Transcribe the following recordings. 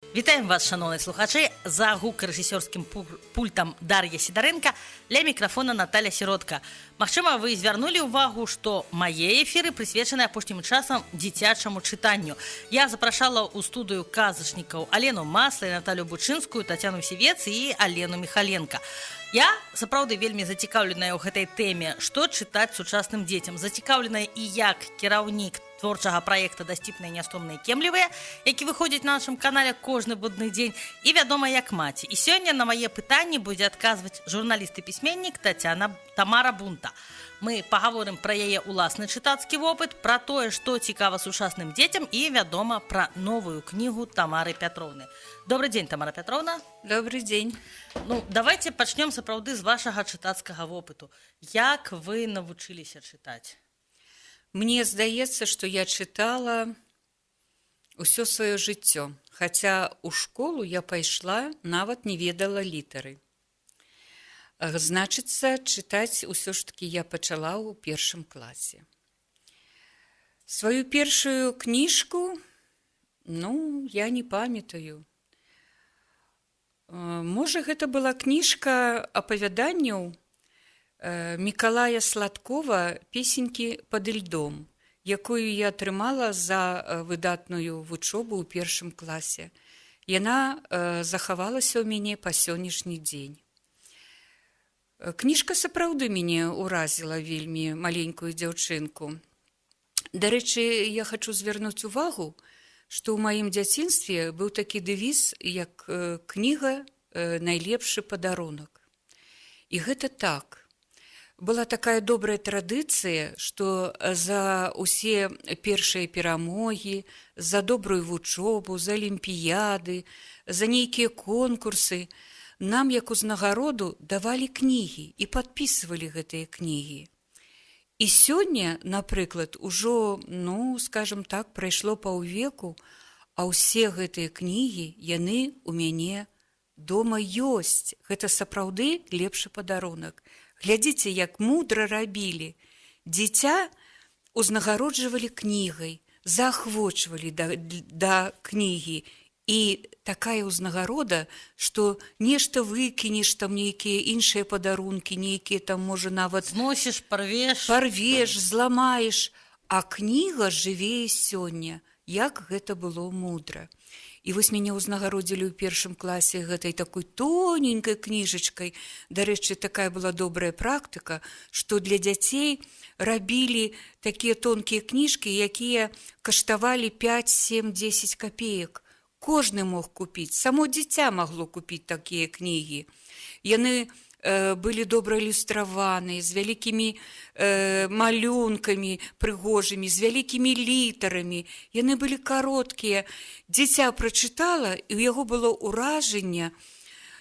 Вітаем вас, шаноўныя слухачы! За гукарэжысёрскім пультам Дар'я Сідарэнка, ля мікрафона Наталя Сіротка. Магчыма, вы звярнулі ўвагу, што мае эфіры прысвечаны апошнім часам дзіцячаму чытанню. Я запрашала ў студыю казачнікаў Алену Масла, Наталю Бучынскую, Тацяну Сівец і Алену Міхаленко. Я сапраўды вельмі зацікаўленая ў гэтай тэме, што чытаць сучасным дзецям. Зацікаўленая і як кіраўнік творчага праекта «Дасціпныя, нястомныя, кемлівыя», які выходзіць на нашым канале кожны будны дзень, і, вядома, як маці. І сёння на мае пытанні будзе адказваць журналіст і пісьменнік Тацяна Тамара Бунта. Мы пагаворым пра яе ўласны чытацкі вопыт, пра тое, што цікава сучасным дзецям, і, вядома, пра новую кнігу Тамары Пятроўны. Добрый дзень, Тамара Пятроўна. Добрый дзень. Ну, давайте пачнём сапраўды з вашага чытацкага вопыту. Як вы навучыліся чытаць? Мне здаецца, што я чытала ўсё сваё жыццё, хаця ў школу я пайшла, нават не ведала літары. Значыцца, чытаць усё ж такі я пачала ў першым класе. Сваю першую кніжку, ну, я не памятаю. Можа, гэта была кніжка апавяданняў Мікалая Сладкова «Песеньки под льдом», якую я атрымала за выдатную вучобу ў першым класе. Яна захавалася ў мяне па сённяшні дзень. Кніжка сапраўды мяне ўразіла, вельмі маленькую дзяўчынку. Дарэчы, я хачу звярнуць увагу, што ў маім дзяцінстве быў такі дэвіз, як «Кніга — найлепшы падарунак». І гэта так. Была такая добрая традыцыя, што за ўсе першыя перамогі, за добрую вучобу, за алімпіяды, за нейкія конкурсы нам як узнагароду давалі кнігі і падпісвалі гэтыя кнігі. І сёння, напрыклад, ужо, ну, скажем так, прайшло паўвеку, а ўсе гэтыя кнігі, яны у мяне дома ёсць. Гэта сапраўды лепшы падарунак. Глядзіце, як мудра рабілі. Дзіця узнагароджвалі кнігай, заахвочвалі да кнігі. І такая ўзнагарода, што нешта выкінеш, там нейкія іншыя падарункі, нейкія там, можа, нават Зносіш, парвеш. Парвеш, зламаеш, а кніга жыве і сёння. Як гэта было мудра. І вось мяне ўзнагародзілі ў першым класе гэтай такой тоненькай кніжачкай. Дарэчы, такая была добрая практыка, што для дзяцей рабілі такія тонкія кніжкі, якія каштавалі 5, 7, 10 копеек. Кожны мог купіць, само дзіця магло купіць такія кнігі. Яны былі добра ілюстраваныя, з вялікімі малюнкамі прыгожымі, з вялікімі літарамі. Яны былі кароткія. Дзіця прачытала, і ў яго было ўражанне.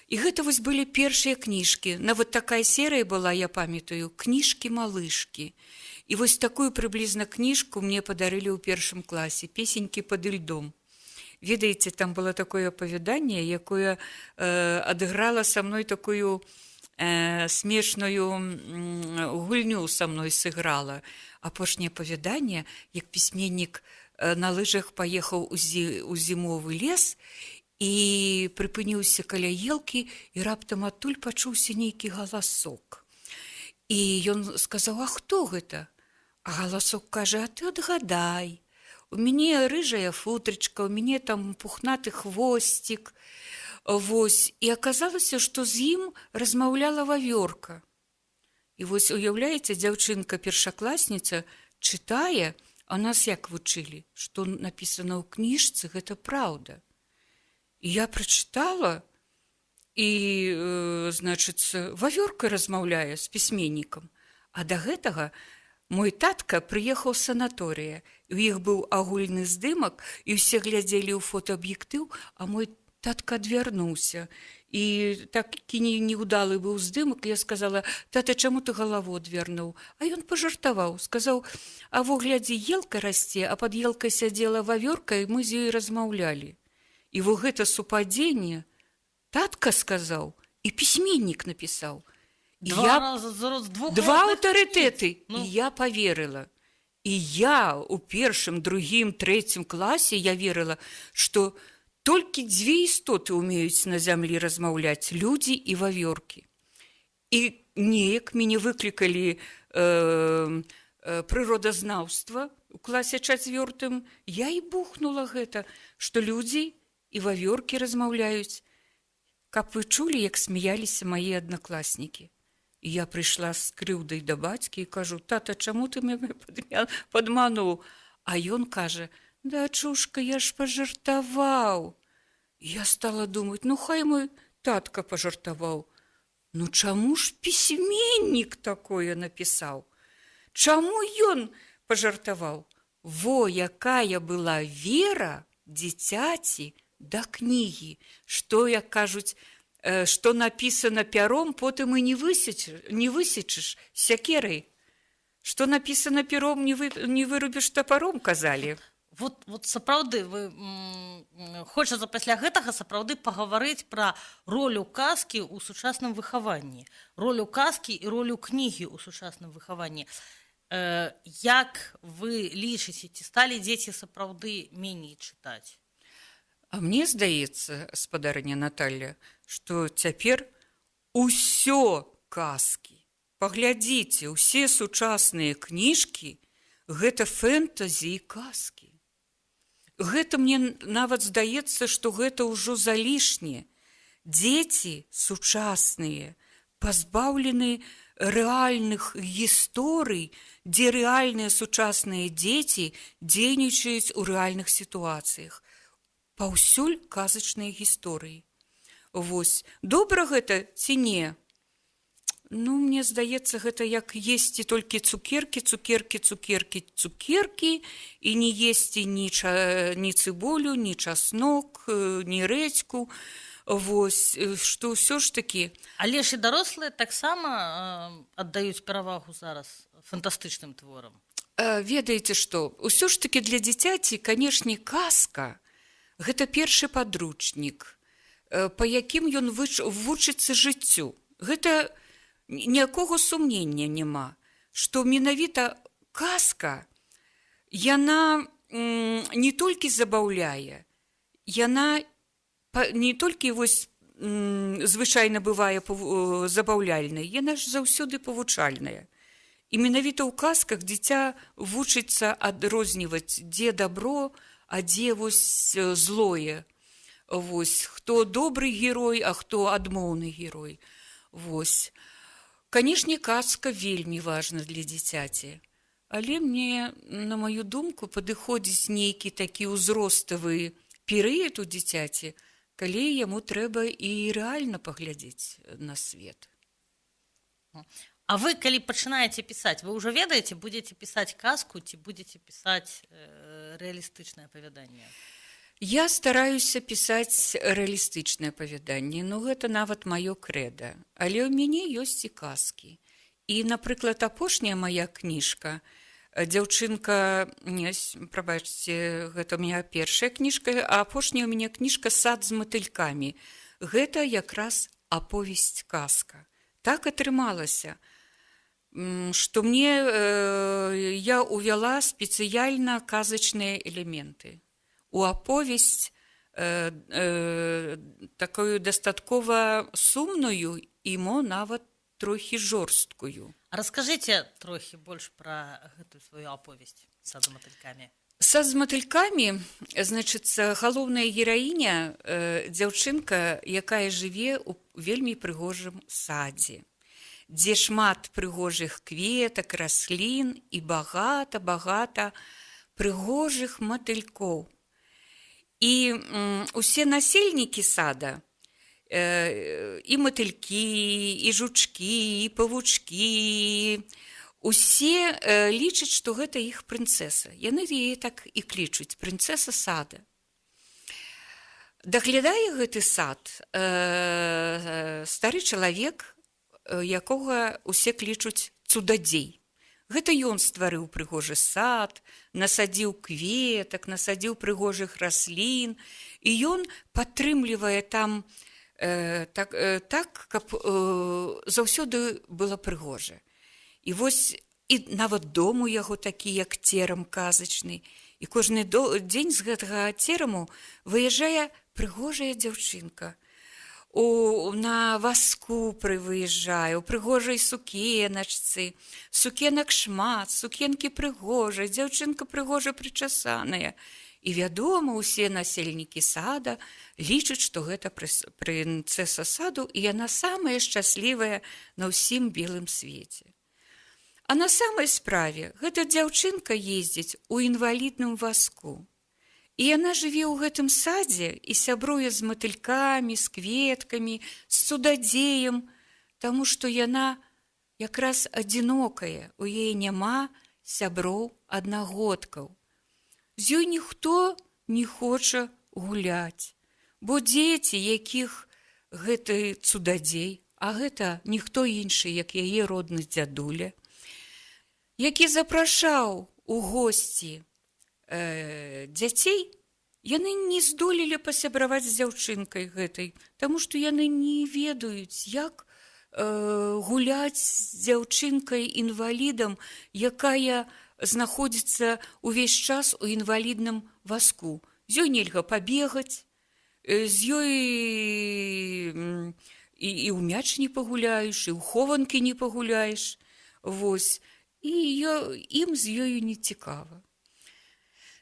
І гэта вось былі першыя кніжкі. Нават такая серыя была, я памятаю, «Кніжкі-малышкі». І вось такую прыблізна кніжку мне падарылі ў першым класе, «Песеньки под льдом». Ведаеце, там было такое апавяданне, якое адыграла са мной такую смешную гульню, са мной сыграла. Апошняе апавяданне, як пісьменнік на лыжах паехаў у зімовы лес і прыпыніўся каля елкі, і раптам адтуль пачуўся нейкі галасок. І ён сказаў: «А хто гэта?» А галасок кажа: «А ты адгадай. У мяне рыжая футрычка, у мяне там пухнаты хвосцік». Вось, і аказалася, што з ім размаўляла вавёрка. І вось, уяўляеце, дзяўчынка першакласніца чытае, а нас як вучылі, што напісана ў кніжцы, гэта праўда. І я прачытала, і, значыцца, вавёрка размаўляе з пісьменнікам. А да гэтага мой татка прыехаў з санаторыя. У іх быў агульны здымак, і ўсе глядзелі ў фотааб'ектыў, а мой татка адвярнуўся. І такі неўдалы быў здымак, я сказала: «Тата, чаму ты галаву адвярнуў?» А ён пажартаваў, сказаў: «А во, глядзі, елка расце, а пад елкай сядзела вавёрка, і мы з ёй размаўлялі». І во гэта супадзенне: татка сказаў, і пісьменнік напісаў. І Два я раза з двух два розных аўтарытэты. Ну. І я поверыла. І я у першым, другім, трэцім класе я верыла, што Толькі дзве істоты ўмеюць на зямлі размаўляць: людзі і вавёркі. І неяк мяне выклікалі прыродазнаўства у класе чацвёртым. Я і бухнула гэта, што людзі і вавёркі размаўляюць. Каб вы чулі, як смяяліся мае аднакласнікі. І я прыйшла з крыўдай да бацькі і кажу: «Тата, чаму ты мяне падмануў?» А ён кажа: «Дачушка, я ж пажартаваў». Я стала думаць: ну хай мой татка пажартаваў. Ну чаму ж пісьменнік такое напісаў? Чаму ён пажартаваў? Во якая была вера дзіцяці да кнігі, што, як кажуць, што напісана пяром, потым і не высечаш сякерай. Што напісана пером, не вырубіш топором, казалі. Вот сапраўды вы хочацца пасля гэтага сапраўды пагаварыць пра ролю казкі ў сучасным выхаванні, ролю казкі і ролю кнігі ў сучасным выхаванні. Як вы лічыце, ці сталі дзеці сапраўды меней чытаць? А мне здаецца, спадарыня Наталья, што цяпер усё казкі. Паглядзіце, усе сучасныя кніжкі — гэта фэнтэзі і казкі. Гэта мне нават здаецца, што гэта ўжо залішне. Дзеці сучасныя пазбаўлены рэальных гісторый, дзе рэальныя сучасныя дзеці дзейнічаюць у рэальных сітуацыях. Паўсюль казачныя гісторыі. Вось, добра гэта ці не? Ну, мне здаецца, гэта як есці толькі цукеркі, цукеркі, цукеркі, цукеркі і не есці ні цыбулю, ні часнок, ні рэдзьку. Вось, што ўсё ж такі. Але ж і дарослыя таксама аддаюць перавагу зараз фантастычным творам. Ведаеце што, ўсё ж такі для дзіцяці, канешне, казка — гэта першы падручнік, па якім ён вучыцца жыццю. Гэта ніякога сумнення няма, што менавіта казка, яна не толькі забаўляе, яна не толькі вось звычайна бывае забаўляльнай, яна ж заўсёды павучальная. І менавіта ў казках дзіця вучыцца адрозніваць, дзе дабро, а дзе вось злое. Вось, хто добры герой, а хто адмоўны герой. Вось. Канешне, казка вельмі важна для дзіцяці. Але мне, на маю думку, падыходзіць нейкі такі ўзроставы перыяд у дзіцяці, калі яму трэба і рэальна паглядзець на свет. А вы, калі пачынаеце пісаць, вы ўжо ведаеце, будзеце пісаць казку ці будзеце пісаць рэалістычнае апавяданне? Я стараюся пісаць рэалістычнае апавяданне, но гэта нават маё крэда. Але ў мяне ёсць і казкі. І, напрыклад, апошняя моя кніжка «Дзяўчынка», не, прабачце, гэта у меня першая кніжка, а апошняя у мяне кніжка «Сад з матылькамі». Гэта якраз аповесць казка. Так атрымалася, што я увяла спецыяльна казачныя элементы у аповесць, такую дастаткова сумную і мо нават трохі жорсткую. А раскажыце трохі больш пра гэтую сваю аповесць «Сад з матылькамі». «Сад з матылькамі», значыцца, галоўная гераіня, дзяўчынка, якая жыве ў вельмі прыгожым садзе, дзе шмат прыгожых кветак, раслін і багата-багата прыгожых матылькоў. І усе насельнікі сада, і матылькі, і жучкі, і павучкі, усе лічаць, што гэта іх прынцэса. Яны яе так і клічуць: прынцэса сада. Даглядае гэты сад стары чалавек, якога усе клічуць Цудадзей. Гэта ён стварыў прыгожы сад, насадзіў кветак, насадзіў прыгожых раслін, і ён падтрымлівае там так, каб заўсёды было прыгожа. І вось і нават дом у яго такі, як терам казачны. І кожны дзень з гэтага тераму выязджае прынцэса. Прыгожая дзяўчынка на вазку прывыязджае, у прыгожай сукеначцы, сукенак шмат, сукенкі прыгожыя, дзяўчынка прыгожа прычасаная. І, вядома, усе насельнікі сада лічаць, што гэта прынцэса саду і яна самая шчаслівая на ўсім белым свеце. А на самай справе гэта дзяўчынка ездзіць у інвалідным вазку. І яна жыве ў гэтым садзе і сябруе з матылькамі, з кветкамі, з цудадзеем, таму што яна якраз адзінокая, у яе няма сяброў аднагодкаў. З ёй ніхто не хоча гуляць, бо дзеці, якіх гэты цудадзей, а гэта ніхто іншы, як яе родны дзядуля, які запрашаў у госці дзяцей, яны не здолелі пасябраваць з дзяўчынкай гэтай, таму што яны не ведаюць, як гуляць з дзяўчынкай інвалідам, якая знаходзіцца увесь час у інвалідным вазку. З ёй нельга пабегаць, з ёй і ў мяч не пагуляеш, і ў хованкі не пагуляеш. Вось. І ім з ёю не цікава.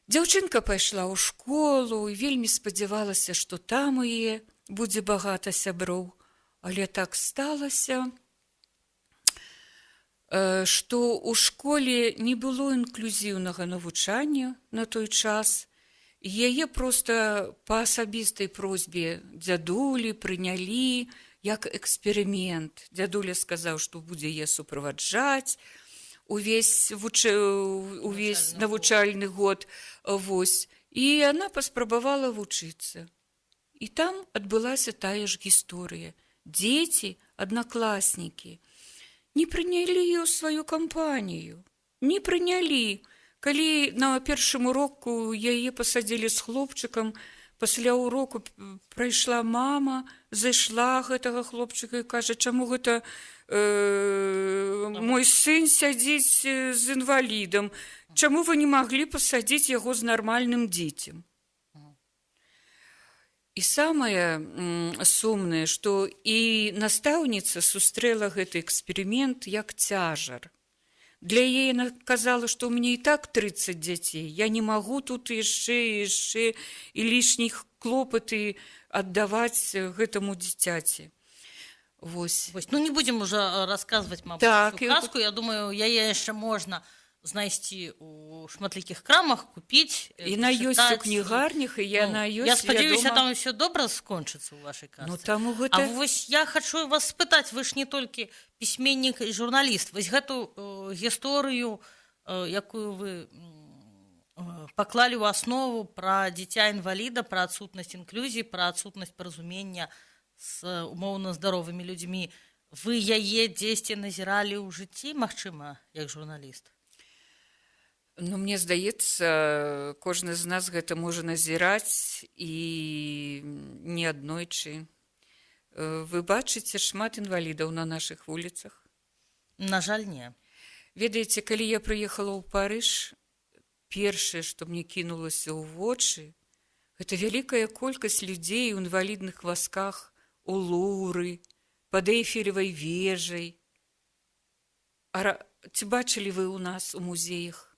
Дзяўчынка пайшла ў школу і вельмі спадзявалася, што там у яе будзе багата сяброў. Але так сталася, што ў школе не было інклюзіўнага навучання на той час. Яе проста па асабістай просьбе дзядулі прынялі як эксперымент. Дзядуля сказаў, што будзе яе суправаджаць увесь Навучальны навучальны год. Вось. І яна паспрабавала вучыцца. І там адбылася тая ж гісторыя. Дзеці, аднакласнікі, не прынялі яе ў сваю кампанію. Не прынялі. Калі на першым уроку яе пасадзілі з хлопчыкам, пасля уроку прайшла мама, зайшла гэтага хлопчыка і кажа: «Чаму гэта мой сын сядзіць з інвалідам? Чаму вы не маглі пасадзіць яго з нармальным дзіцем?» І самае сумнае, што і настаўніца сустрэла гэты эксперымент як цяжар. Для яе, яна казала, што ў мяне і так 30 дзяцей, я не магу тут яшчэ і яшчэ і лішніх клопаты аддаваць гэтаму дзіцяці. Вось. Вось, ну, не будзем уже расказваць, мабыць, Так, всю казку. Я думаю, яе яшчэ можна знайсці у шматлікіх крамах, купіць, Яна ёсць у пачытаць. кнігарнях, і яна Ну, ёсць, я спадзяюся, вядома. там усё добра скончыцца ў вашай казцы. Ну, таму А гэта. вось я хачу вас спытаць, вы ж не толькі пісьменнік і журналіст. Вось гэту гісторыю, якую вы паклалі ў аснову, пра дзіця інваліда, пра адсутнасць інклюзіі, пра адсутнасць паразумення з умоўна здаровымі людзьмі, вы яе дзесьці назіралі ў жыцці, магчыма, як журналіст? Ну, мне здаецца, кожны з нас гэта можа назіраць, і не аднойчы. Вы бачыце шмат інвалідаў на нашых вуліцах? На жаль, не. Ведаеце, калі я прыехала ў Парыж, першае, што мне кінулася ў вочы, гэта вялікая колькасць людзей у інвалідных вазках у Луры, пад Эйфелевай вежай. А ці бачылі вы ў нас у музеях?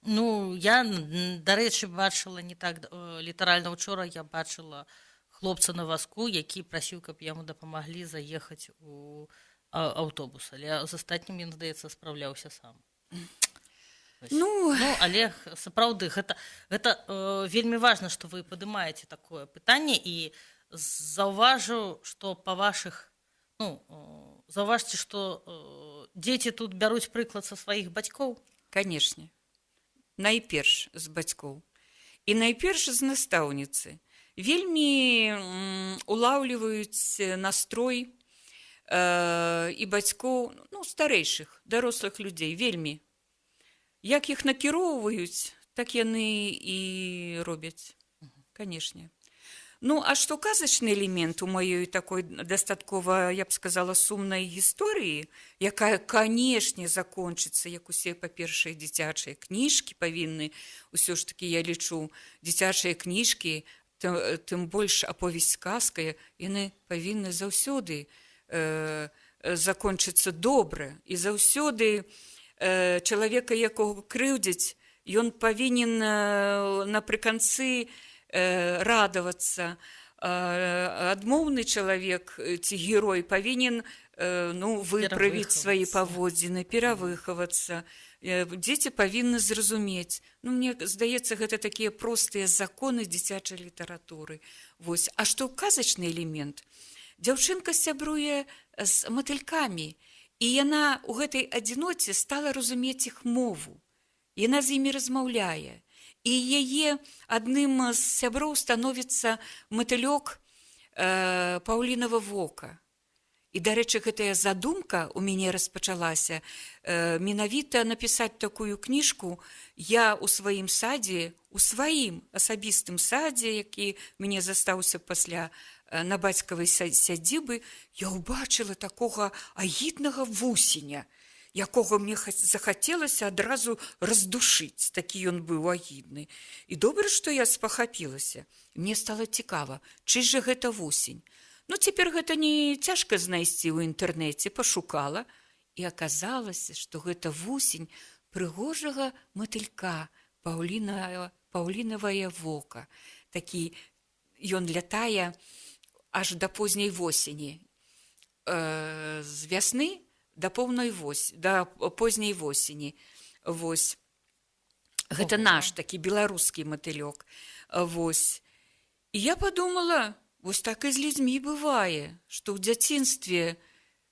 Ну, я, дарэчы, бачыла не так, літаральна учора я бачыла хлопца на вазку, які прасіў, каб яму дапамаглі заехаць у аўтобус, але з астатнім ён, здаецца, спраўляўся сам. Вось. Ну, Ну, але сапраўды гэта вельмі важна, што вы падымаеце такое пытанне, і заўважу, што па вашых, ну, заўважце, што дзеці тут бяруць прыклад са сваіх бацькоў. Канешне. Найперш з бацькоў. І найперш з настаўніцы. Вельмі улаўліваюць настрой і бацькоў, ну, старэйшых, дарослых людзей, вельмі. Як іх накіроўваюць, так яны і робяць. Канешне. Ну, а што казачны элемент у маёй такой дастаткова, я б сказала, сумнай гісторыі, якая, канешне, закончыцца, як усе, па-першае, дзіцячыя кніжкі павінны, усё ж такі, я лічу, дзіцячыя кніжкі Тым больш аповесць казка, яны павінны заўсёды закончыцца добра, і заўсёды чалавека, якога крыўдзяць, ён павінен напрыканцы радавацца. Адмоўны чалавек ці герой павінен ну, выправіць свае паводзіны, перавыхавацца. Дзеці павінны зразумець. Ну, мне здаецца, гэта такія простыя законы дзіцячай літаратуры. Вось. А што казачны элемент? Дзяўчынка сябруе з матылькамі, і яна ў гэтай адзіноце стала разумець іх мову. Яна з імі размаўляе. І яе адным з сяброў становіцца матылёк паўлінава вока. І, дарэчы, гэтая задумка у мяне распачалася менавіта напісаць такую кніжку. Я ў сваім садзе, у сваім асабістым садзе, які мне застаўся пасля на бацькавай сядзібы, я ўбачыла такога агіднага вусеня, якога мне захацелася адразу раздушыць, такі ён быў агідны. І добра, што я спахапілася. Мне стала цікава, чый жа гэта вусень. Ну, цяпер гэта не цяжка знайсці ў інтэрнэце, пашукала, і аказалася, што гэта вусень прыгожага матылька паўлінавае вока. Такі ён лятае аж да позняй восені. З вясны да позняй восені. Вось. Гэта наш такі беларускі матылёк. Вось. І я подумала, вось так і з людзьмі бывае, што ў дзяцінстве,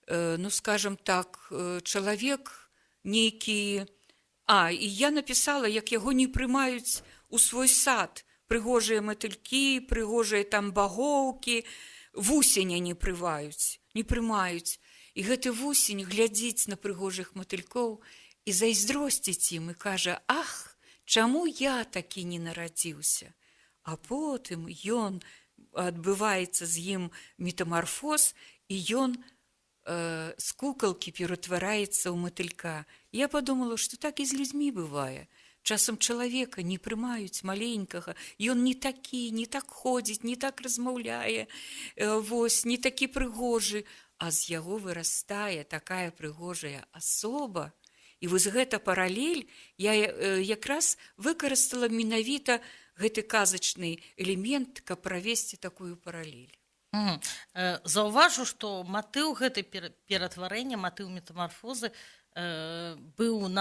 ну, скажем так, чалавек нейкі. І я напісала, як яго не прымаюць у свой сад. Прыгожыя матылькі, прыгожыя там багоўкі, вусеня не прымаюць. І гэты вусень глядзіць на прыгожых матылькоў і зайздросціць ім і кажа: «Ах, чаму я такі не нарадзіўся?» А потым ён адбываецца з ім метамарфоз, і ён з кукалкі ператвараецца ў матылька. Я подумала, што так і з людзьмі бывае. Часам чалавека не прымаюць маленькага, ён не такі, не так ходзіць, не так размаўляе, вось, не такі прыгожы, а з яго вырастае такая прыгожая асоба. І вось гэта паралель я якраз выкарыстала менавіта гэты казачны элемент, каб правесці такую паралель. Заўважу, што матыў гэты ператварэння, матыў метамарфозы быў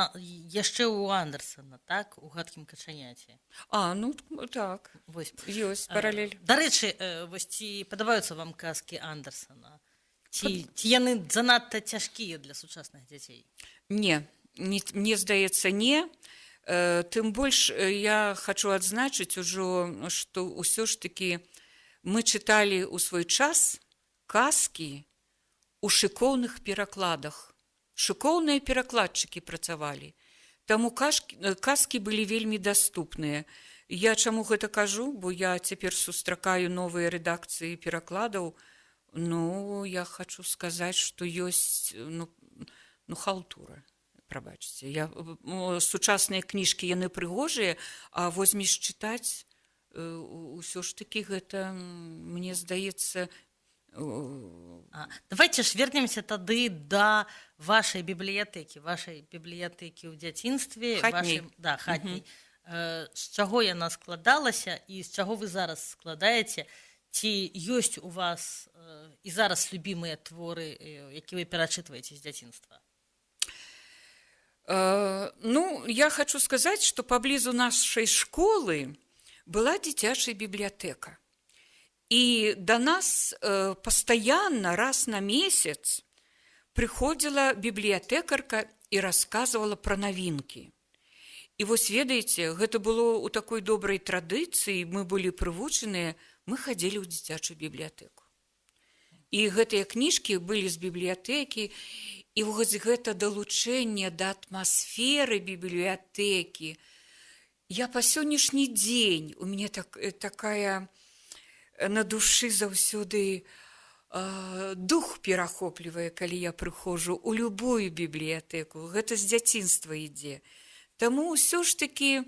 яшчэ ў Андэрсана, так, у «Гадкім качаняце». А, ну так. Вось. Ёсць паралель. Дарэчы, вось ці падабаюцца вам казкі Андэрсана? Ці яны занадта цяжкія для сучасных дзяцей? Не, мне здаецца, не. Тым больш я хачу адзначыць ужо, што ўсё ж такі мы чыталі ў свой час казкі у шыкоўных перакладах. Шыкоўныя перакладчыкі працавалі. Таму казкі былі вельмі даступныя. Я чаму гэта кажу, бо я цяпер сустракаю новыя рэдакцыі перакладаў. Ну, я хачу сказаць, што ёсць ну, халтура. Прабачце. Сучасныя кніжкі, яны прыгожыя, а возьмеш чытаць, ўсё ж такі гэта, мне здаецца, Давайте ж вернемся тады да вашай бібліятэкі ў дзяцінстве, Хатняй. вашай, да, хатняй. З чаго яна складалася і з чаго вы зараз складаеце? Ці ёсць у вас і зараз любімыя творы, які вы перачытваеце з дзяцінства? Ну, я хочу сказаць, што паблізу нашай школы была дзіцячая бібліятэка. І да нас пастаянна раз на месяц прыходзіла бібліятэкарка і рассказывала пра навінкі. І вось, ведаеце, гэта было ў такой добрай традыцыі, мы былі прывучаныя, мы хадзілі ў дзіцячую бібліятэку. І гэтыя кніжкі былі з бібліятэкі, і вось гэта далучэнне да атмасферы бібліятэкі. Я па сённяшні дзень, у мяне так, такая на душы заўсёды дух перахоплівае, калі я прыходжу ў любую бібліятэку. Гэта з дзяцінства ідзе. Таму ўсё ж такі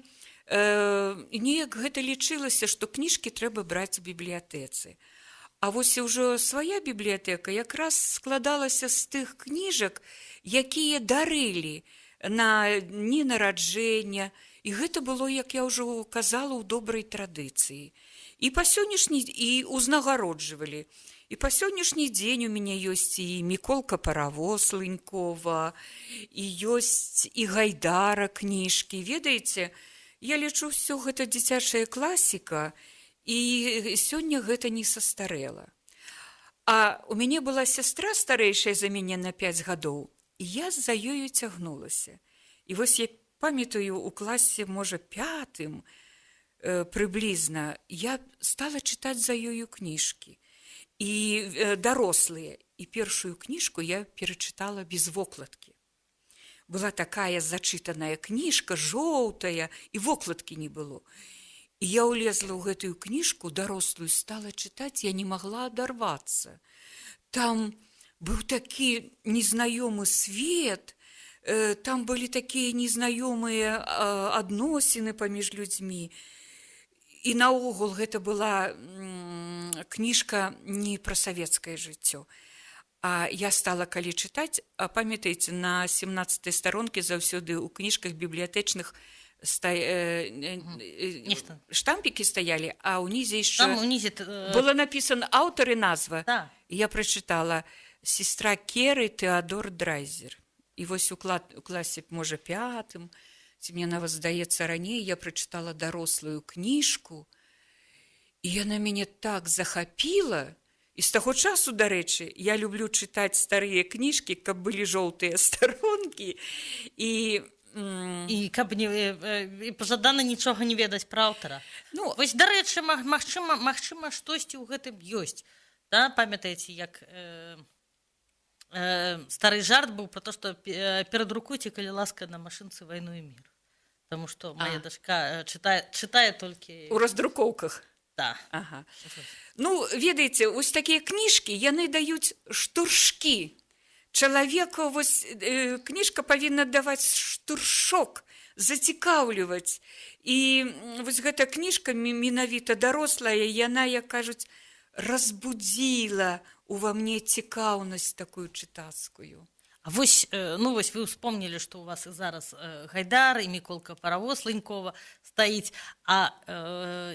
Неяк гэта лічылася, што кніжкі трэба браць у бібліятэцы. А вось і ўжо свая бібліятэка якраз складалася з тых кніжак, якія дарылі на дні нараджэння. І гэта было, як я ўжо казала, ў добрай традыцыі. І па сённяшні і ўзнагароджвалі. І па сённяшні дзень у мяне ёсць і «Міколка Паравоз» Лынькова, і ёсць і Гайдара кніжкі. Ведаеце, я лічу, ўсё гэта дзіцячая класіка, і сёння гэта не састарэла. А у мяне была сястра, старэйшая за мяне на 5 гадоў, і я за ёю цягнулася. І вось я памятаю, у класе, можа, пятым прыблізна, я стала чытаць за ёю кніжкі і дарослыя. І першую кніжку я перачытала без вокладкі. Была такая зачытаная кніжка, жоўтая, і вокладкі не было. І я ўлезла ў гэтую кніжку дарослую, стала чытаць, я не магла адарвацца. Там быў такі незнаёмы свет, там былі такія незнаёмыя адносіны паміж людзьмі. І наогул гэта была кніжка не пра савецкае жыццё. А я стала калі чытаць, а памятаеце, на 17 старонке заўсёды ў кніжках бібліятэчных Нешта. штампікі стаялі, а ўнізе яшчэ Там унізе было написано аўтар і назва. Да. І я прачытала: «Сестра Керы», Тэадор Драйзер. І вось у класе, можа, пятым, ці мне нават здаецца, раней, я прачытала дарослую кніжку, і яна мяне так захапіла. І з таго часу, дарэчы, я люблю чытаць старыя кніжкі, каб былі жоўтыя старонкі. І І каб не і пажадана нічога не ведаць пра аўтара. Ну, Вось, дарэчы, магчыма, штосьці ў гэтым ёсць. Да, памятаеце, як стары жарт быў про то, што перадрукуйце, калі ласка, на машынцы «Вайну і мір». Таму што моя дачка чытае толькі у раздрукоўках. Да. Ага. Ну, ведаеце, вось такія кніжкі, яны даюць штуршкі. Чалавеку вось кніжка павінна даваць штуршок, зацікаўліваць. І вось гэта кніжка, менавіта дарослая, яна, як кажуць, разбудзіла ува мне цікаўнасць такую чытацкую. А вось, ну вось вы ўспомнілі, што ў вас і зараз Гайдар і «Міколка Паравоз» Лынькова стаіць. А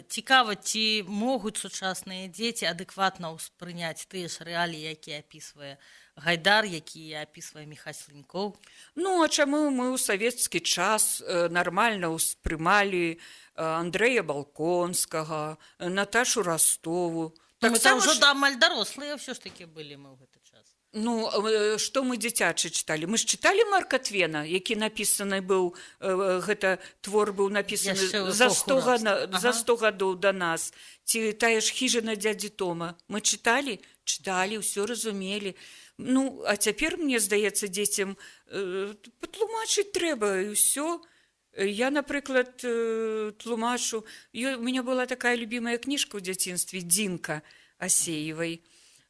цікава, ці могуць сучасныя дзеці адэкватна ўспрыняць тыя ж рэаліі, якія апісвае Гайдар, якія апісвае Міхась Лынькоў? Ну, а чаму мы ў савецкі час нармальна ўспрымалі Андрэя Балконскага, Наташу Растову? Ну, мы там Таксама ўжо ж- да, амаль дарослыя ўсё ж такі былі мы ў гэты час. Ну, што мы дзіцячы чыталі? Мы ж чыталі Марка Твена, які напісаны быў, гэта твор быў напісаны Яшчэ ў за эпоху 100 рабства. За 100 гадоў да нас. Ці тая ж «Хіжына дзядзі Тома». Мы чыталі, чыталі, ўсё разумелі. Ну, а цяпер, мне здаецца, дзецям патлумачыць трэба, і ўсё. Я, напрыклад, тлумачу. У меня была такая любимая кніжка ў дзяцінстве, «Дзінка» Асеевай.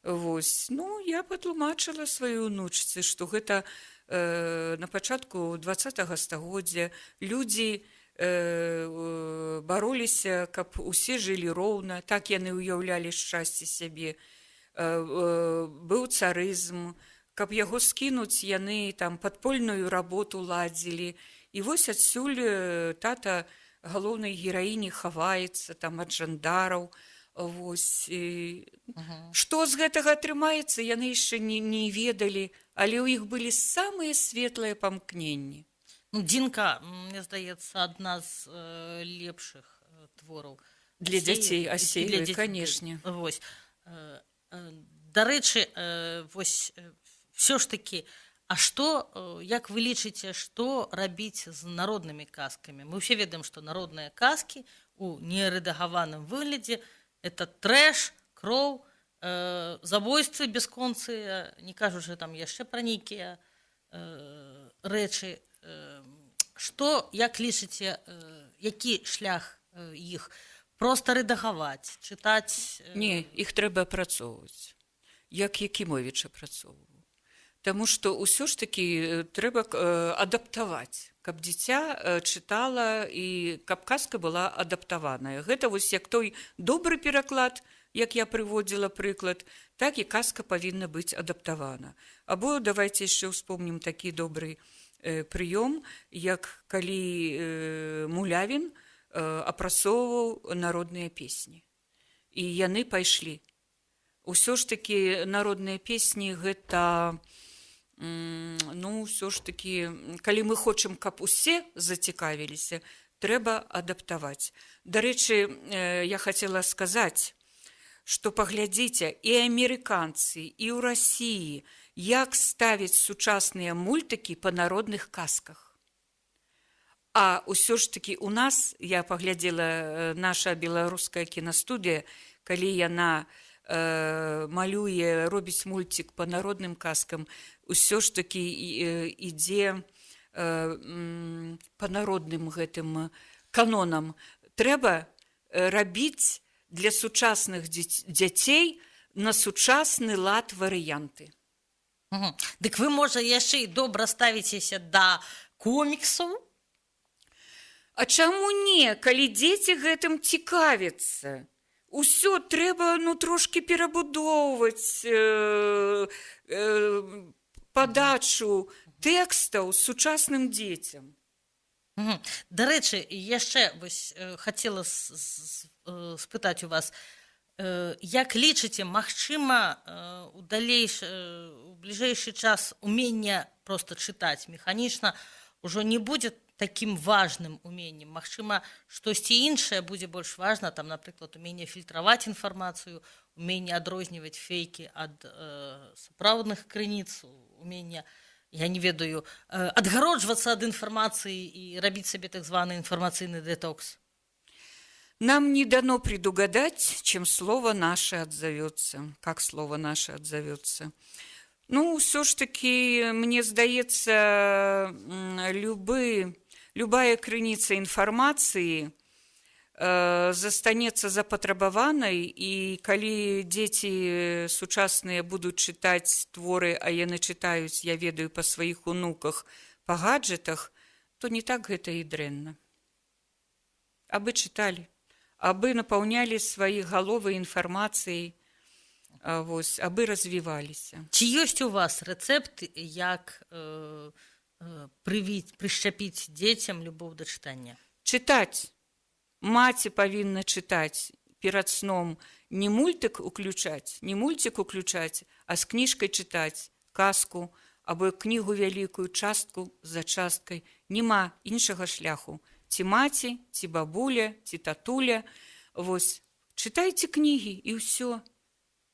Вось. Ну, я патлумачыла сваёй унучцы, што гэта на пачатку 20 стагоддзя людзі бароліся, каб усе жылі роўна, так яны ўяўлялі шчасце сябе. Быў царызм, каб яго скінуць, яны там падпольную работу ладзілі. І вось адсюль тата галоўнай гераіні хаваецца там ад жандараў. Вось. І што з гэтага атрымаецца, яны яшчэ не ведалі, але ў іх былі самыя светлыя памкненні. Ну, «Дзінка», мне здаецца, адна з лепшых твораў Для Асеевай. дзяцей І для Асеевай, дзяцей. канешне. Вось. Дарэчы, вось всё ж такі, а што, як вы лічыце, што рабіць з народнымі казкамі? Мы ўсе ведаем, што народныя казкі у нерэдагаваным выглядзе — это трэш, кроў, забойствы бясконцыя, не кажучы там яшчэ пра нейкія рэчы. Што, як лічыце, які шлях іх? Проста рэдагаваць, чытаць? Не, іх трэба апрацоўваць, як Якімовіч апрацоўваў. Таму што ўсё ж такі трэба адаптаваць. Каб дзіця чытала і каб казка была адаптаваная. Гэта вось як той добры пераклад, як я прыводзіла прыклад, так і казка павінна быць адаптавана. Або давайте яшчэ ўспомнім такі добры прыём, як калі Мулявін апрацоўваў народныя песні. І яны пайшлі. Усё ж такі народныя песні — гэта ну, ўсё ж такі, калі мы хочам, каб усе зацікавіліся, трэба адаптаваць. Дарэчы, я хацела сказаць, што паглядзіце, і амерыканцы, і ў Расіі, як ставяць сучасныя мультыкі па народных казках. А ўсё ж такі у нас, я паглядзела, наша беларуская кінастудыя, калі яна малюе, робіць мульцік па народным казкам, усё ж такі ідзе па народным гэтым канонам. Трэба рабіць для сучасных дзяцей на сучасны лад варыянты. Дык вы, можа, яшчэ і добра ставіцеся да коміксаў? А чаму не, калі дзеці гэтым цікавяцца? Усё трэба, ну, трошки перабудоўваць падачу тэкстаў сучасным дзецям. Дарэчы, яшчэ вось хацела спытаць у вас, як лічыце, магчыма, у бліжэйшы час уменне просто чытаць механічна ўжо не будзе такім важным уменнем? Магчыма, штосьці іншае будзе больш важна, там, напрыклад, уменне фільтраваць інфармацыю, уменне адрозніваць фейкі ад сапраўдных крыніц, уменне, я не ведаю, адгароджвацца ад інфармацыі і рабіць сабе так званы інфармацыйны дэтокс? Нам не дано предугадать, чем слово наше отзовется, как слово наше отзовется. Ну, ўсё ж таки, мне здаецца, любая крыніца інфармацыі застанецца запатрабаванай, і калі дзеці сучасныя будуць чытаць творы, а яны чытаюць, я ведаю па сваіх унуках, па гаджетах, то не так гэта і дрэнна. Абы чыталі, абы напаўнялі свае галовы інфармацыяй, вось, абы развіваліся. Ці ёсць у вас рэцэпт, як прывіць, прышчапіць дзецям любоў да чытання? Чытаць. Маці павінна чытаць перад сном, не мультык уключаць, не мульцік уключаць, а з кніжкай чытаць казку або кнігу вялікую, частку за часткай. Нема іншага шляху. Ці маці, ці бабуля, ці татуля. Вось, чытайце кнігі, і ўсё.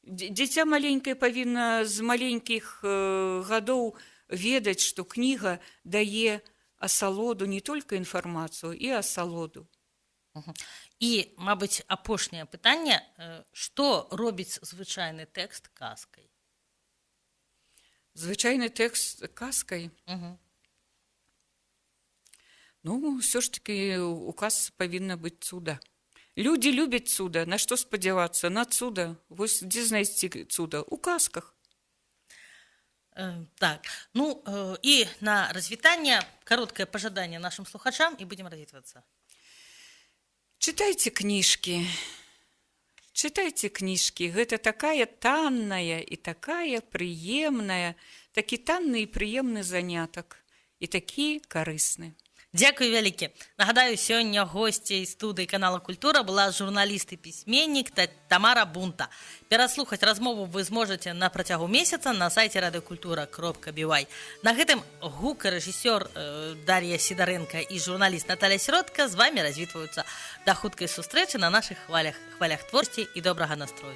Дзіця маленькае павінна з маленькіх гадоў ведаць, што кніга дае асалоду, не только інфармацыю, і асалоду. І, мабыць, апошняе пытанне: што робіць звычайны тэкст казкай? Звычайны тэкст казкай? Угу. Ну, ўсё ж таки у казцы павінна быць цуда. Людзі любяць цуда. На што спадзявацца? На цуда. Вось дзе знайсці цуда? У казках. Так, ну і на развітанне кароткае пажаданне нашым слухачам, і будзем развітвацца. Чытайце кніжкі. Чытайце кніжкі. Гэта такая танная і такая прыемная, такі танны і прыемны занятак і такі карысны. Дзякуй вялікі. Нагадаю, сёння госцей студыі канала «Культура» была журналіст і пісьменнік Тамара Бунта. Пераслухаць размову вы зможаце на працягу месяца на сайце радыёкультура.бай. На гэтым гукарэжысёр Дар'я Сідарэнка і журналіст Наталя Сіротка з вами развітваюцца. Да хуткай сустрэчы на нашых хвалях, хвалях творчасці і добрага настрою.